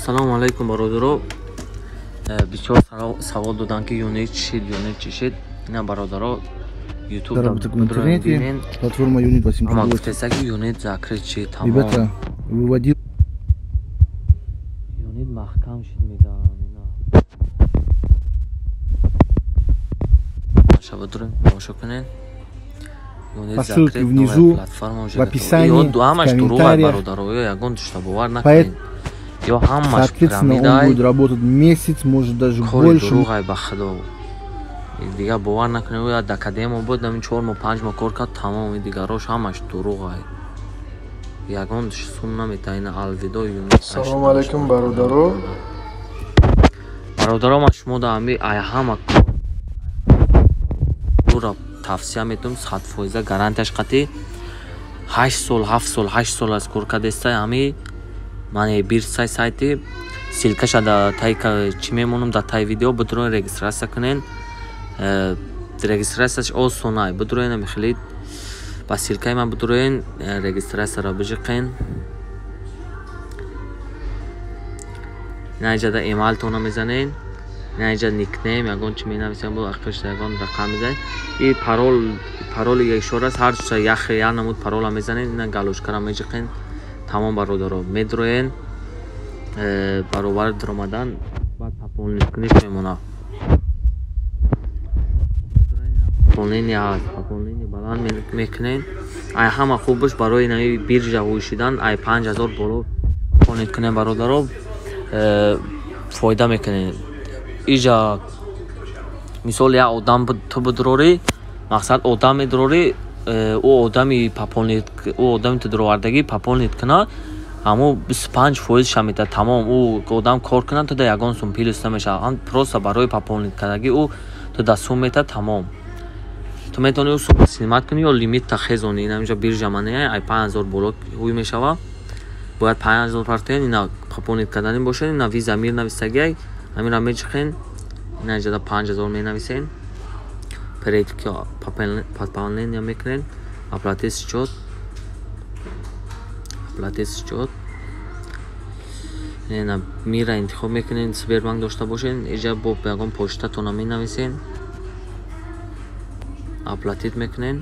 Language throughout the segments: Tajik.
Ассалому алайкум бародаро. Бисёр савол додан ки Юнит чӣ шид, Юнит чӣ шид. Ина бародаро, YouTube Заработок в интернете, платформа Юнит 808. Гуфтеса ки Юнит закрыт шид, тамом. Ребята, выводил. Юнит маҳкам шид меган. Ина. Шаба дурем, тамошо кунед. По ссылке внизу, в описании, в комментариях. Соответственно, он будет работать месяц, может даже больше. Дигар бовар накунед, академия буд, ҳамин 4 моҳ 5 моҳ кор кард, тамом, дигарош ҳамаш дурӯғ. Ягон сум намета, ина алвидо Юнит. Салому алайкум бародаро. Бародаро, ман шумо да ҳами ай ҳама кора тавсия метум, 100% гарантияш қатӣ 8 сол, 7 сол, 8 сол аз кор кардестай ҳами ман бирсай сайти ссылкаша да тай чӣ мемонам да тай видео, бидурон регистрация кунен. Регистрацияш осонай, бидуроен ами хеле ба ссылкаи ман бидуроен, регистрацияро биҷиқен. Ина иҷа эмейлтона мезанен, ина иҷа никнейм ягон чӣ менависем, бо ақиш ягон рақам мезанед. И парол, пароли ишора аст, ҳар чиза яхе як намуд парола мезанед, ина галочкара меҷиқен. Тамом бародаро, медроен, баробар даромадан баъд пополнить куниш мемонад. Пополнение ҳаст, пополнение баланд мекунед. Ай ҳама хубаш барои нави биржа ҳӯшидан ай 5000 боло пополнить кунед бародаро, фоида мекунед. Иҷа мисол як одам ту бидурорӣ, мақсад одам медурорӣ, ӯ одами пополнить, ӯ одами ту дуровардагӣ пополнить кунад, ҳамо 25% шамита, тамом, ӯ одам кор кунад, ту да ягон сум плюс намешавад. Ҳам просто барои пополнить кардагӣ ӯ ту да сум мета, тамом. Ту метавонӣ ӯ сум снимать кунӣ ё лимит хезонӣ. Ина инҷа биржа мане ай 5000 боло ҳуй мешава. Бояд 5000 партоен, ина пополнить кардани бошад, ина виза мир нависагиай, ҳаминро меҷиқен, ина инҷа 5000 менависен. Перейти пополнение мекунед, оплатить счет, оплатить счет. Ина мира интихоб мекунед, Сбербанк дошта бошед, инҷа бо ягон почтатона менависен. Оплатить мекунед.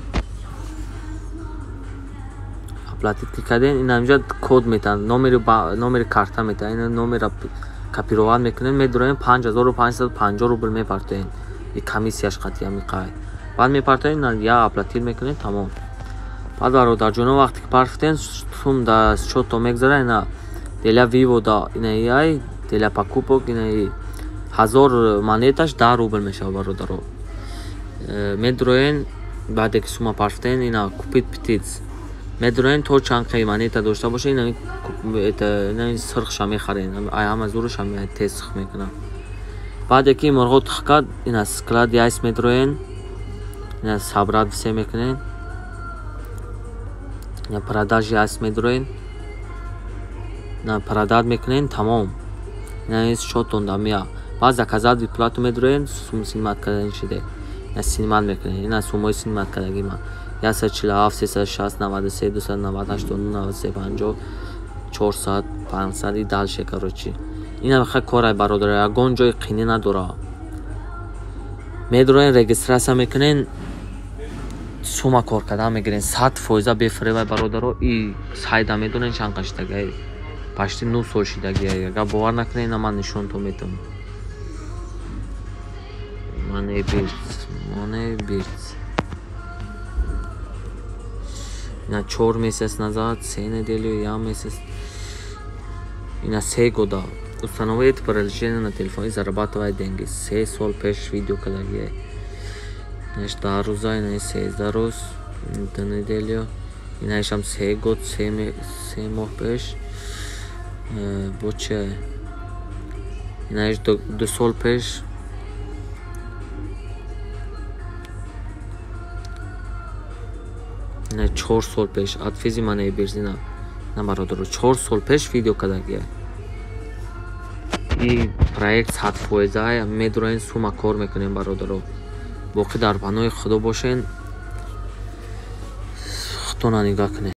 Оплатить ки карден, ина инҷа код метаҳанд, номери карта метаҳанд, ина номера копировать мекунед, медуроен 5550 рубл мепартоен. И комиссияш қатъи ҳами қай. Баъд мепартоен, ина я оплатить мекунед, тамом. Баъд бародарҷоно, вақте ки партофтен, сум да счётто мегзара, ина для вывода, ина ай для покупок, ина 1000 монеташ 10 рубл мешавад бародаро. Медуроен, баъде ки сума партофтен, ина купить птиц. Медуроен то чанд қи монета дошта бошед, ина сирхша мехарен, ай ҳама зуруша тез сирх мекунад. Баъде ки мурғо тухм кард, ина склад яйц медуроен, ина собрать все мекунед, ина продаж яйц медуроен, ина продать мекунед, тамом. Ина счётон да мея. Баъд заказать выплату медуроен, сум снимать кардан шиде. Ина снимать мекунед, ина сумои снимать кардаги ман. 147, 360, 93, 298, 93, 50, 400, 500 и дальше, короче. Ина хай корай бародаро, ягон ҷои қинӣ надора. Медуроен, регистрация мекунен, сума кор кардан мегирен, 100% бефиребай бародаро. И сайда медонен чанд қа шидагиай, почти 9 сол шидагиай. Агар бовар накунед, ина ман нишонтон метавонам. Монебирс, Монебирс. Ина 4 месяц назад, 3 недели, 1 месяц. Ина 3 года. Установить приложение на телефон и зарабатывать деньги. 3 сол пеш видео кардагиай. Инаш 10 рӯза, ина 13 рӯз, 2 неделя. Ина ишам 3 год, 3 моҳ пеш. Бо че? Ина иш 2 сол пеш. Ина 4 сол пеш. Адфизи Монебирс, ина. На бародаро, 4 сол пеш видео кардагиай. И проект 100% медуроен, сума кор мекунем бародаро. Боқӣ дар паноҳи Худо бошен, худтона нигоҳ кунед.